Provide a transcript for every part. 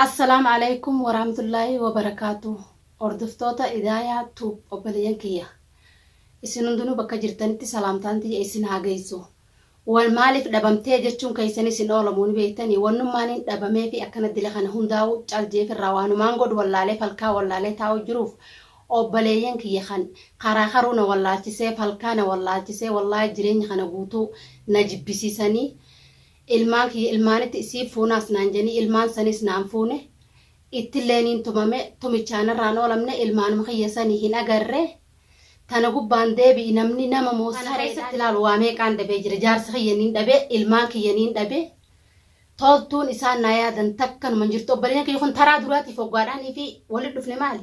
Assalaamu Aleykum Warahmatullaahi Wabarakaatuh Hordoftoota Idaayaa Tube obboleeyyan kiyya isin hundinuu bakka jirtanitti salaamtaan tiyya isin haa geessu. Wal maaliif dhabamtee jechuun keessan isin oolamu ni beektanii wannummaaniin dhabamee fi akkana dila kana hundaa'u cal jeefirraa waanumaan godhu wallaalee falkaa wallaalee taa'u jiruuf obboleeyyan kiyya kan karaa karuu na wallaalchisee falkaa na wallaalchisee wallaahi jireenya kana guutuu na jibbisiisanii Ilmaan kiyya ilmaanitti isiif fuunaas naan jedhanii ilmaan sanis naan fuune. Ittillee niin tumame, tumichaan irraan oolamne, ilmaanuma kiyya sani hin agarre. Tana gubbaan deebi'i namni nama moo Kana sareedha? keessatti ilaalu waa meeqaan dhabee jira. Jaarsa kiyya niin dhabe, ilmaan kiyya niin dhabe. Toltuun isaan naa yaadan takkanuma hin jirtu. Obboleeyyan kiyya kun taraa duraatiif hoggaadhaanii fi walitti dhufne maali?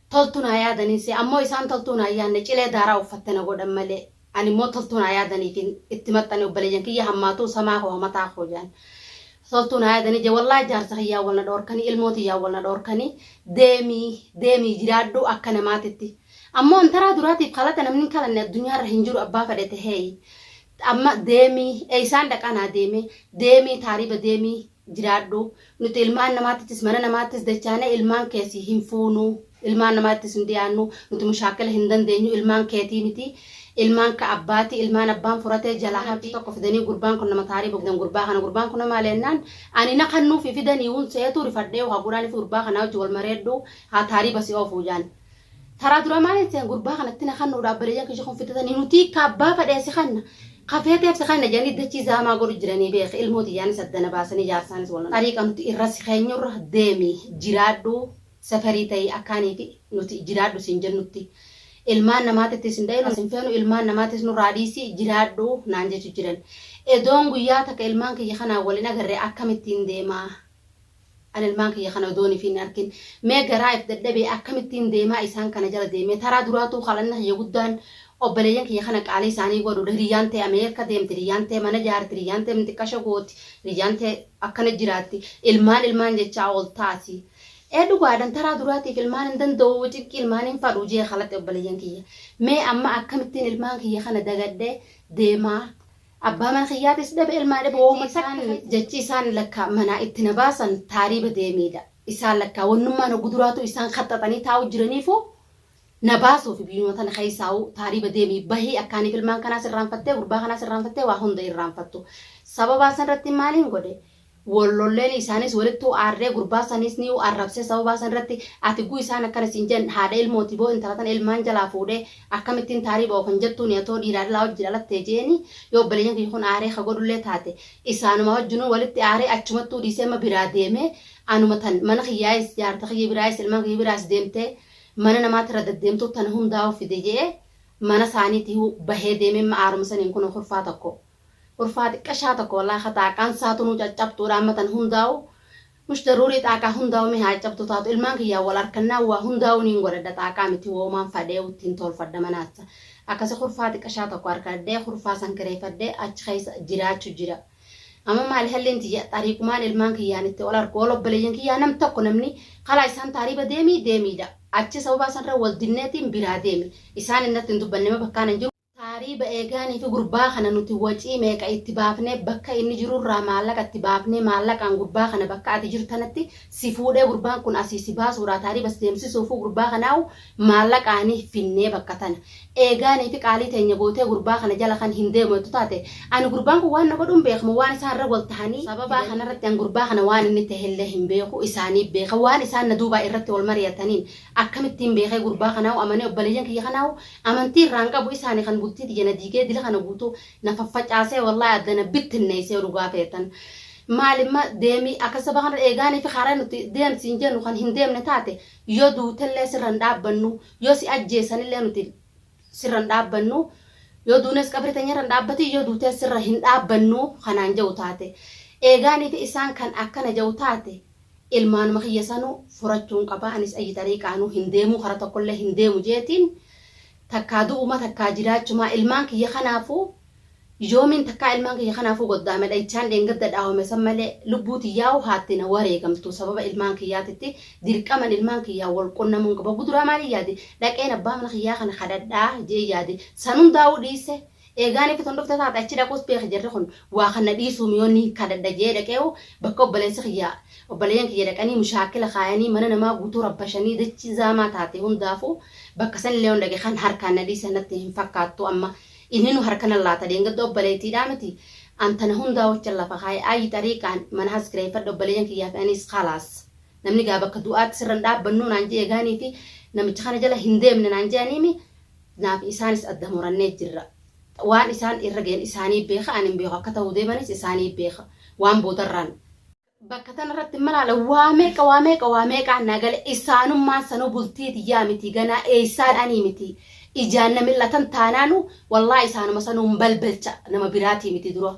Toltuu naa yaadaniin se'e. Ammoo isaan toltuu naa hin yaadne, cilee daaraa uffatte na godhan malee. Ani immoo toltuu naa yaadaniifin itti maxxane obboleeyyan kiyya hammaatuu samaa koo hamataa koo jedhan. Toltuu naa yaadanii jee wallaahi jaarsa kiyyaan wal na dhoorkanii ilmoo tiyyaan wal na dhoorkanii deemii deemii jiraadhu akka namaatitti. Ammoo an taraa duraatiif kalata namni hin kalanne addunyaarra hin jiru abbaa fedhe taheeyi. Amma deemii eeysaan dhaqaa naa deemee deemii taariba deemii jiraadhu. Nuti ilmaan namaatittis mana namaattis dachaanee ilmaan kee si hin fuunu. Ilmaan namaattis hin dhiyaannu. Nuti mushaakila hin dandeenyu. Ilmaan keetii miti. Ilmaan ka abbaati. Ilmaan abbaan furatee jalaa hafi tokko fidanii gurbaan kun nama taariba fidan gurbaa kana gurbaan kun nama leennaan ani na kannuufi fidanii hun seetu rifadhee haa gudhaaniif gurbaa kanaa wajji wal mareedhu haa taariba si oofuu jaan. Taraa duraa maaliin seen gurbaa kanatti na kannuudha obboleeyyan kiyya kun fidatanii nutii ka abbaa fadhee si kanna ka feeteef si kanna jedhanii dachii zaamaa godhu jiranii beeki ilmoo tiyyaanis addana baasanii jaarsaanis wal xariiqa nuti irra si keenyurra deemi jiraadhu safarii ta'ii akkaanii fi nuti jiraadhu siin jennutti ilmaan namaatittis hin dhayinu sin feenu ilmaan namaatis nurraa dhiisi jiraadhu naan jechu jiran edoon guyyaa takka ilmaan kiyya kanaan wal hin agarre akkamittiin deemaa An ilmaan kiyya kana odoon if hin arkin mee garaa if dadhabee akkamittiin deemaa isaan kana jala deemee taraa duraatuu kadhanna kiyya guddaan obboleeyyan kiyya kana qaalii isaanii godhuudha hiriyyaan tee Ameerka deemti hiriyyaan tee mana jaarti hiriyyaan tee xiqqasha gooti hiriyyaan tee akkana jiraatti ilmaan ilmaan jechaa ooltaati ee dhugaadhan taraa duraatiif ilmaan hin danda'u cinqii ilmaan hin fadhu jee kalaxe obboleeyyan kiyya mee amma akkamittiin ilmaan kiyya kana dagadhee deemaa Abbaa mana kiyyaatis dhabe ilmaa dhabe wooma takka keessa. Jechi isaan lakkaa manaa itti na baasan taariiba deemiidha. Isaan lakkaa wannummaan hoggu duraatuu isaan khaxxaxanii taa'u jiraniifuu na baasuufi biyyuma tana keessaa'uu taariiba deemii bahii akkaaniif ilmaan kanaas irraanfattee gurbaa kanaas irraanfattee waa hunda irraanfattu. Sababaa san irratti maaliin godhe? Wol lolleeni isaanis wolittuu aarree gurbaa saniis niu arrabsee sababaa san irratti ati gu isaan akkana siin jen haadha ilmooti boo intala tana ilmaan jalaa fuudhee akkamittiin taariiba oofan jettuuni atoo dhiiraa dhalaa wajji dhalattee jeeni yoo obboleeyyan kiyya kun aaree ka godhullee taate isaanuma wajjinuu walitti aaree achumattuu dhiisee amma biraa deemee anuma tan mana kiyyaayis jaarta kiyya biraayis ilmaan kiyya biraas deemtee mana namaatirra deddeemtuu tana hundaa'u fide je'ee mana saaniitii bahee deemee amma aaruma saniin kunoo kurfaa tokko Kurfaa xiqqashaa tokko wallahi ka xaaqaan saatunuu caccabtuudha amma tan hundaa'u mush daruurii xaaqaa hundaa'u mee haa caccabtu taatu ilmaan kiyyaan wal arkannaan waa hundaa'u niin godhadha xaaqaa miti woomaan fadheewu ittiin toolfadha manaassa akkasi kurfaa xiqqashaa tokko arkadhee kurfaa san kireeffadhee achi keessa jiraachu jira amma maali halliin tiyya xariiqumaan ilmaan kiyyaan itti wal arku wal obboleeyyan kiyyaa nam tokko namni kalaa isaan taariiba deemii deemiidha achi sababaa sanirra wal dinneetiin biraa deeme isaan innatti hin dubbanne ma bakkaan hin jiru Taariiba eegaaniifi gurbaa kana nuti wacii meeqa itti baafnee bakka inni jirurraa maallaqa itti baafnee maallaqaan gurbaa kana bakka ati jirtu tanatti si fuudhee gurbaan kun asii si baasuudhaa taariiba si deemsisuufuu gurbaa kanaahu maallaqaani finnee bakka tana eegaaniifi qaalii teenya gootee gurbaa kana jala kan hin deemu jettu taate ani gurbaan kun waan na godhu hin beekamu waan isaan irra wal tahanii sababaa kanarratti an gurbaa kana waan inni tahellee hin beeku isaanii beeka waan isaan na duubaa irratti wal mari'ataniin Akkamittiin beekee gurbaa kanaahu amanee obboleeyyan kiyya kanaahu amantii irraa hin qabu isaani kan bultii tiyya na diigee dila kana guutuu na faffacaasee wallaahi adda na bittinneessee dhugaa feetan maalimma deemii akka saba kana eegaanii fi karaa nuti deem siin jennu kan hin deemne taate yoo duutellee sirra hin dhaabbannu yoo si ajjeesanillee nuti sirra hin dhaabbannu yoo duunes qabri teenya irra hin dhaabbatin yoo duutes sirra hin dhaabbannu kanaan jedhu taate eegaanii fi isaan kan akkana jedhu taate Ilmaanuma kiyya sanuu furachuun qaba anis ayyi xariiqaanuu hin deemuu kara tokkollee hin deemu jeetiin takkaa du'uma takkaa jiraachumaa ilmaan kiyya kanaafuu yoomiin takkaa ilmaan kiyya kanaafuu goddaame dhayichaan dheengadda dhaawame san malee lubbuu tiyyaahu haatti na wareegamtu sababa ilmaan kiyyaatitti dirqaman ilmaan kiyyaa wal qunnamuun qaba guduraa maaliin yaade dhaqeen abbaa mana kiyyaa kana kadhadhaa jee yaade san hundaa'uu dhiise Eegaa nifi tun dhufte taate achi dhaquus beeki jarri kun waa kan na dhiisuu miyoo niin kadhadha je'ee dhaqeehu bakka obboleessi kiyya Obboleeyyan kiyya dhaqanii mushaakila kaayanii mana namaa guutuu rabbashanii dachii zaamaa taate. Hundaafuu bakka sanillee yoon dhaqe kan harkaan na dhiisan natti hin fakkaattu. Amma inni nu harka nan laata dheengadda obboleettiidhaa miti. An tana hundaa wachan lafa kaaye ayyi xariiqaan mana has kireeffadhe obboleeyyan kiyyaa fi anis khalaas. Namni gaa bakka du'aatti sirra hin dhaabbannuu naan je'e gaanii fi namicha kana jala hin deemne naan je'aniimi naaf isaanis adda murannee jirra. Waan isaan irra gayan isaanii beeka, ani hin beeku, akka ta'uu deemanis isaanii beeka. Waan boodarraan. Bakka tana irratti malaala waa meeqa waa meeqa waa meeqaan naa gale. Isaanummaan sanuu bultii tiyyaa miti, ganaa eessaan anii miti, ijaan na mil'atan taanaanu wallaahi isaanuma sanuu hin balbalcha, nama biraatii miti. Dura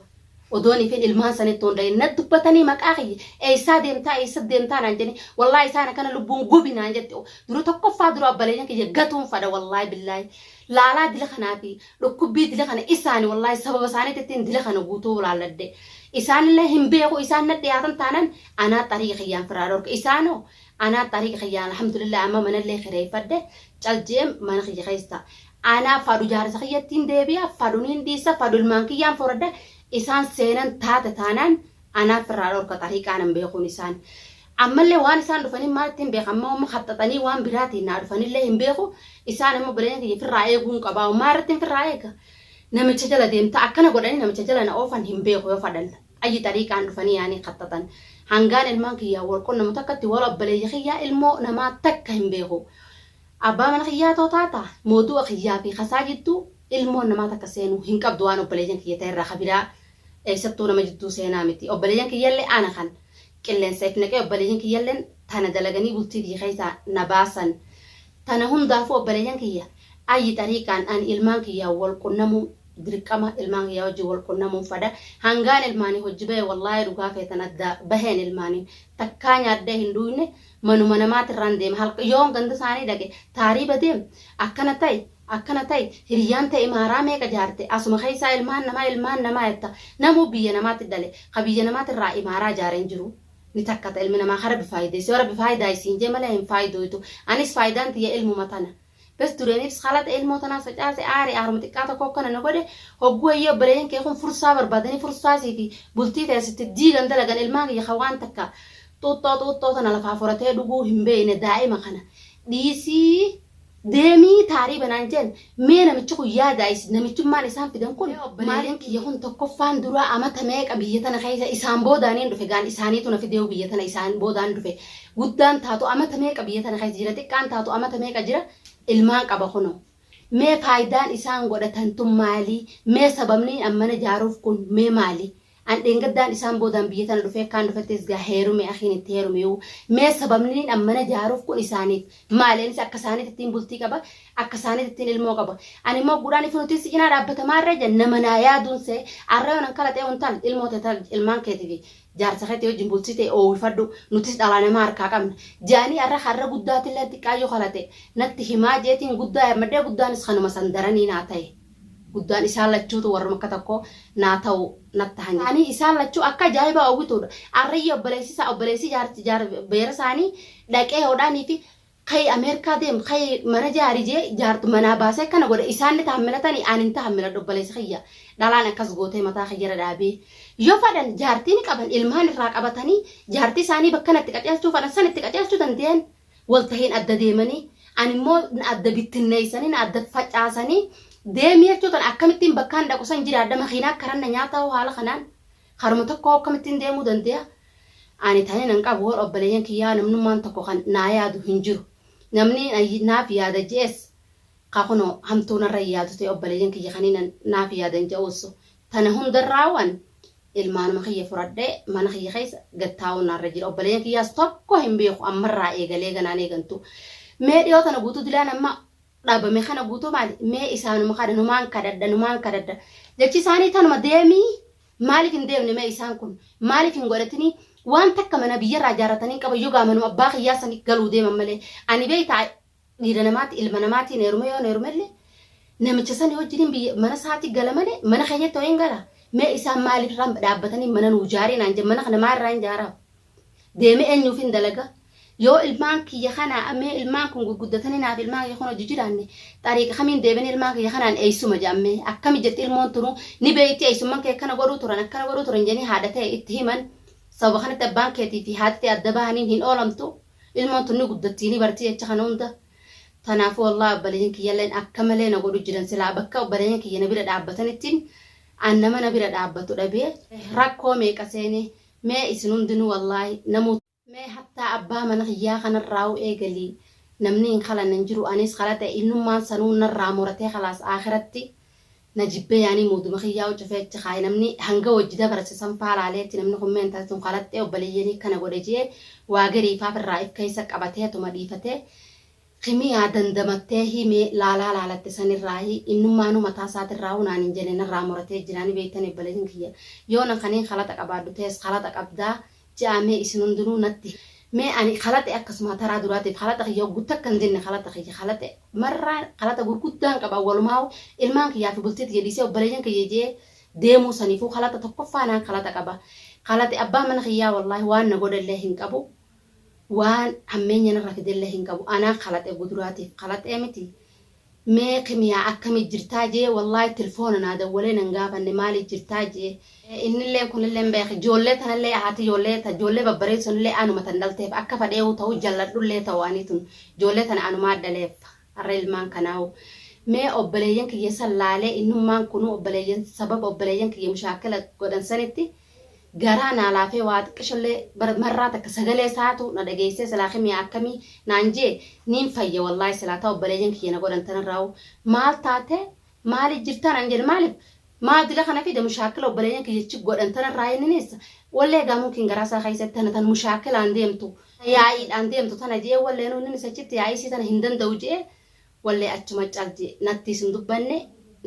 odoon ifin ilmaan sanitti hunda'in na dubbatanii maqaa kiyya eessaa deemtaa, eessa deemtaa naan jedhanii, wallaahi isaan akkana lubbuun gubi naan jette. Dura tokkoffaa dura abbaleeyyan kiyya gatuun fadha. Wallaahi billaahi laalaa dila kanaa fi dhukkubbii dila kana isaani, wallaahi sababa isaaniitti dila kana guutuu laalladhe. Isaanillee hin beeku. Isaan na dhiyaatan taanan anaa xariiqa kiyyaan firaa dhorka. Isaanoo anaa xariiqa kiyyaan alhamdulillah amma manallee kireeffadhe, caljee mana kiyya keessa anaa fadhu jaarsa kiyyattiin deebi'a, fadhu niin dhiisa, fadhu ilmaan kiyyaan furadha. Isaan seenan taate taanaan anaa firraa dhorka xariiqaa nan beekuun. Isaan ammallee waan isaan dhufanii maal ittiin beeka? Amma amma haxxaxanii waan biraatiin naa dhufanillee hin beeku. Isaan amma obboleeyyan kiyya firraa eeguun qabaa. Maa irratti firraa eega? Namicha jala deemta akkana godhanii namicha jala na oofan hin beeku. Yoo fadhan ayyi xariiqaan dhufanii yaanii haxxaxan hangaan ilmaan kiyyaa wal qunnamu takkatti wal obboleeyya kiyyaa ilmoo namaa takka hin beeku. Abbaa mana kiyyaa too taata moodu'a kiyyaa fi kasaa jidduu ilmoon namaa takka seenuu hin qabdu. Waan obboleeyyan kiyya ta'erraa kabiraa eessattuu nama jidduu seenaa miti. Obboleeyyan kiyyallee ana kan qilleensa if naqee, obboleeyyan kiyyalleen tana dalaganii bultii tiyya keessaa na baasan. Tana hundaafuu obboleeyyan kiyya ayyi xariiqaan ani ilmaan kiyyaa wal qunnamuu dirqama, ilmaan kiyyaa wajjin wal qunnamuun fadha. Hangaan ilmaanii hojii bahe, wallaahi dhugaa feetan adda baheen ilmaanii takkaa nyaadhee hin dhuyne, manuma namaatirraan deema. Halka yoon ganda isaanii dhaqe taariiba deem akkana ta'e akkana ta'e, hiriyyaan ta'e imaaraa meeqa jaarte, asuma keessaa ilmaan namaa ilmaan namaa jetta. Namuu biyya namaatti dhale ka biyya namaatirraa imaaraa jaareen jiru ni takkata. Ilmi namaa ka Rabbi faayideesse, yoo Rabbi faayidaa isiin jee malee hin faayidooytu. Anis faayidaan tiyya ilmuma tana. Bes dureeniifis kalaxa ilmoo tanaa facaase aare aaruma xiqqaa tokko akkana na godhe. Hogguu hayyee obboleeyyan kee kun fursaa barbaadanii fursaasii fi bultii teessitti diigan dalagan. Ilmaan kiyya ka waan takka xuuxxoo xuuxxoo tana lafaa furatee dhuguu hin beeyne, daa'ima kana dhiisii deemii taarii banaan jeen. Mee namichi kun yaada namichummaan isaan fidan kun? Obboleeyyan kiyya kun tokkoffaan duraa amata meeqa biyya tana keessa isaan boodaaniin dhufe, gaan isaaniitu na fideewu biyya tana isaan boodaan dhufe. Guddaan taatu amata meeqa biyya tana keessa jira, xiqqaan taatu amata meeqa jira, ilmaan qaba kunoo. Mee faayidaan isaan godhatan tun maali? Mee sababni an mana jaaruuf kun mee maali? An dheengaddaan isaan boodaan biyya tana dhufee akkaan dhufettis gaa heerume, akhiin itti heerume. Mee sababni an mana jaaruuf kun isaaniif maali? Anis akka isaaniitti ittiin bultii qaba, akka isaaniitti ittiin ilmoo qaba. Ani immoo gudhaan ifi nuti si cinaa dhaabbatamaa irra jan nama naa yaaduun see arra yoon an kalaxee untal ilmoo tee ilmaan keetifi jaarsa keetii wajjin bultii ta'e oowwifadhu, nutis dhalaa namaa harkaa qabna jaanii arra har'a guddaatillee xiqqaayyoo kalate natti himaa jeetiin guddaa yaammadhee. Guddaanis kanuma san daranii naa ta'e. Guddaan isaan lachuutu warruma akka tokko naa ta'u natti tahan. Ani isaan lachuu akka ajaa'ibaa oowwituudha. Arrayyi obboleessi isaa obboleessi jaarti jaar beera isaanii dhaqee hodhaanii fi kai Ameerikaa deem, kai mana jaari jee jaartu manaa baasee akkana godhe. Isaan ni tahammilatanii, ani hin tahammiladhu. Obboleessi kiyya dhalaan akkas gootee mataa kiyyarra dhaabee. Yoo fadhan jaartii ni qaban, ilmaan irraa qabatanii jaartii isaanii bakka natti qaceelchuu fadhan san itti qaceelchuu danda'an waltahiin adda deemanii, ani immoo na adda bittinneessanii na adda facaasanii deemii jechuu tan akkamittiin bakkaan dhaqu san jiraadha? Makiinaa karanna nyaataa haala kanaan karuma tokko akkamittiin deemuu danda'a? Ani tani nan qabu hor obboleeyyan kiyyaa namnummaan tokko kan naa yaadu hin jiru. Namni naaf yaada je'es ka kunoo hamtuu narra yaadu ta'e obboleeyyan kiyya kaniin naaf yaadan je'uus. Tana hundarraawan ilmaanuma kiyya furadhee mana kiyya keessa gad taa'uun narra jira. Obboleeyyan kiyyaas tokko hin beeku ammarraa eegalee ganaan eegantu. Mee dhiyoo tana guutuu dilaan amma dhabame kana guutuu maali? Mee isaanuma kadha, numaan kadhadha, numaan kadhadha. Jechi isaanii tanuma deemii. Maaliif hin deemne? Mee isaan kun maaliif hin godhatini? Waan takka mana biyyarraa ijaarratanii qaban yoo gaamanuma abbaa kiyyaa sanii galuu deeman malee. Ani beektaa dhiira namaatti ilma namaatiin heerume, yoon heerumellee namicha sanii wajjiniin biyya mana isaatti gala malee mana keenyatti ho'iin gala. Mee isaan maaliif irraan dhaabbatanii mana nuu jaarii naan jedhan? Mana kana maal irraa hin jaaraaf? Deemee eenyuuf hin dalaga? Yoo ilmaan kiyya kana mee ilmaan kun gurguddatanii naaf ilmaan kiyya kun hojii jiraanne xariiqa kamiin deebanii ilmaan kiyya kanaan eessuma jedhamme akkami jetti? Ilmoon tunu ni beeyti eessumman kee akkana godhuu turan, akkana godhuu turan jedhanii haadha ta'e itti himan. Sababa kanatti abbaan keetii fi haati tee adda bahaniin hin oolamtu. Ilmoon tun ni guddattii ni bartii jecha kana hunda. Tanaafuu wallahi obboleeyyan kiyyalleen akka malee na godhu jiran silaa bakka obboleeyyan kiyya na bira dhaabbatanittiin an nama na bira dhaabbatu dhabee rakkoo meeqa seene mee isin hundinuu wallahi namuu Mee hattaa abbaa mana kiyyaa kanarraahuu eegali namni hin kalanne hin jiru anis kalaxe innummaan sanuu narraa muratee kalaas aakiratti na jibbee yaanii muuduma kiyyaahuu cufee achi kaaye namni hanga wajji dabarse san faa laaleeti namni kun mee intalti tun kalaxxee obboleeyyanii akkana godhe je'ee waa garii faa firraa if keessa qabateetuma dhiifatee Kimiyaa dandamattee mee laalaa laalatte sanirraahi innummaanuu mataa isaatirraahuu naan hin jenne narraa muratee jiraa ni beeytani obboleeyyan kiyya yoona kaniin khalaxa qabaadhu tahes khalaxa qabdaa je'aa mee isin hundinuu natti mee ani khalaxe akkasumaa taraa duraatiif khalaxa kiyya hoggu takka hin jenne khalaxa kiyya khalaxe marraa khalaxa gurguddaan qaba awwalumaahuu ilmaan kiyyaa fi bultii tiyya dhiisee obboleeyyan kiyya je'ee deemuu saniifuu khalaxa tokkoffaa naan khalaxa qaba khalaxe abbaan mana kiyyaa wallaahi waan na godhellee hin qabu Waan hammeenya narra fidelle hin qabu anaa kalaxe guduraatiif kalaxee miti mee kimiyaa akkami jirtaa jee wallaahi tilfoona naa dawwalee nan gaafanne maali jirtaa jee innilleen kunilleen beeki joollee tanallee haati joollee ta joollee babbareedu sanillee anuma tan dhalteef akka fadheehu ta'u jalladhullee ta'u ani tun joollee tana anumaa dhaleef har'a ilmaan kanaahu mee obboleeyyan kiyya san laalee innummaan kunuu obboleeyyan sababa obboleeyyan kiyya mushaakila godhan sanitti Garaa naa laafee waa xiqqishollee bar marraa takka sagalee isaatu na dhageessee silaa kimiyaa akkamii naan jee niin fayya wallaahi silaa taa obboleeyyan kiyya na godhan tanarraahu maal taate maali jirtaa naan jedhe maaliif maa dila kana fide mushaakila obboleeyyan kiyya chi godhan tanarraa inninis wallee egaa mumkin garaa isaa keessatti tana tan mushaakilaan deemtu yaa'iidhaan deemtu tana jee walleenuu inninis achitti yaa'ii isii tana hin danda'u jee Wallee achuma cal jee nattiis hin dubbanne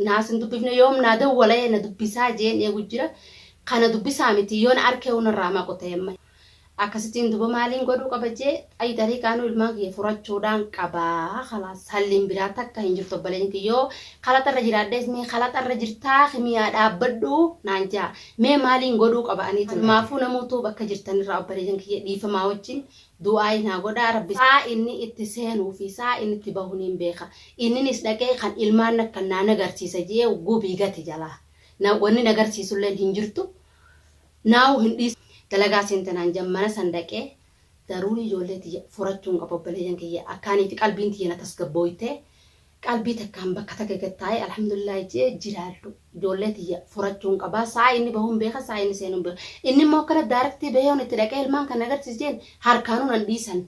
naas hin dubbifne yoom naa dawwalae na dubbisaa jeen eegu jira kana dubbisaa miti yoon arkeehu narraa maqu ta'e amma akkasittiin duba maaliin godhuu qaba jee ayi dariiqaanuu ilmaan kiyya furachuudhaan qabaa khalaas halliin biraa takka hin jirtu obboleeyyan kiyya yoo kalaxarra jiraadhees mee kalaxarra jirtaa kimiyaa dhaabbadhu naan jaa mee maaliin godhuu qaba anii tun maafuu namuutuu bakka jirtanirraa obboleeyyan kiyya dhiifamaa wajjin Du'aayi naa godhaa rabbi sa'aa inni itti seenuu fi sa'aa inni itti bahu niin beeka inninis dhaqee kan ilmaan nakkan naa nagarsiisa je'ee gubii gate jalaa na wanni nagarsiisulleen hin jirtu naahu hin dhiisu dalagaa seente naan je'an mana san dhaqee daruurii ijoollee tiyya furachuun qaba obboleeyyan kiyya akkaanii fi qalbiin tiyya na tasgabbooytee Qalbii takkaan bakka takka gad taa'ee alhamdulillahi je'ee jiraadhu. Ijoollee tiyya furachuun qaba. Sa'aa inni bahuun beeka, sa'aa inni seenuun beeka. Inni immoo akkana daarektii bahee yoon itti dhaqee ilmaan kana agarsiisi jeen harkaanuu nan dhiisan.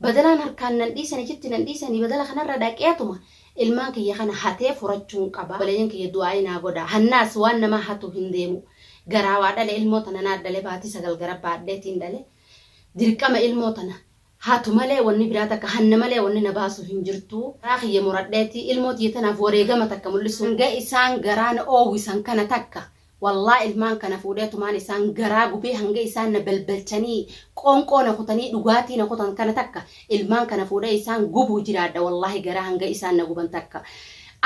Badalaan harkaan nan dhiisani achitti nan dhiisanii badala kanarra dhaqeetuma ilmaan kiyya kana hatee furachuun qaba. Obboleeyyan kiyya du'aa'ii naa godhaa. Hannaas waan namaa hatu hin deemu. Garaa waa dhale ilmoo tana naa dhale baatii 9 gara baadheetiin dhale. Dirqama ilmoo tana Hatu malee wanni biraa takka hanna malee wanni na baasu hin jirtu. Garaa kiyya muradheeti ilmoo tiyya tanaaf wareegama takka mul'isuun hanga isaan garaa na oowwisan kana takka wallahi ilmaan kana fuudheetumaan isaan garaa gubee hanga isaan na balbalchanii qoonqoo na kutanii dhugaatii na kutan kana takka ilmaan kana fuudhee isaan gubuu jiraadha wallahi garaa hanga isaan na guban takka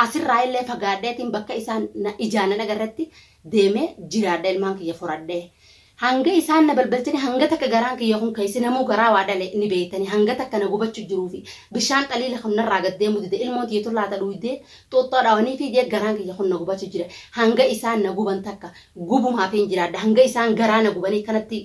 asirraa illee fagaadheetiin bakka isaan na ijaan na agarretti deemee jiraadha ilmaan kiyya furadhee. Hanga isaan na balbalchani hanga takka garaan kiyya kun keeysi namuu garaa waa dhale ni beeytani hanga takka na gubachu jiruufi bishaan xaliila kun narraa gad deemu dide ilmoon tiyya tun laata dhuuydee xuuxxoo dhawaniifi jee garaan kiyya kun na gubachu jira hanga isaan na guban takka gubumaafiin jiraadha hanga isaan garaa na gubanii kanatti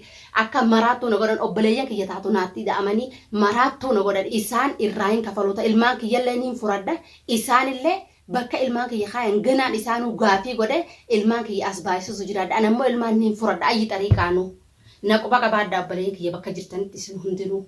akka maraattuu na godhan obboleeyyan kiyya taatu naatti ida'amanii maraattuu na godhan isaan irraa hin kafaluuta ilmaan kiyyallee niin furadha isaanillee Bakka ilmaan kiyya kaayan ganaan isaanuu gaafii godhe ilmaan kiyya as baaysisu jiraadha ani ammoo ilmaan niin furadha ayyi xariiqaanuu na quba qabaadhaa obboleeyyan kiyya bakka jirtanitti isin hundinuu.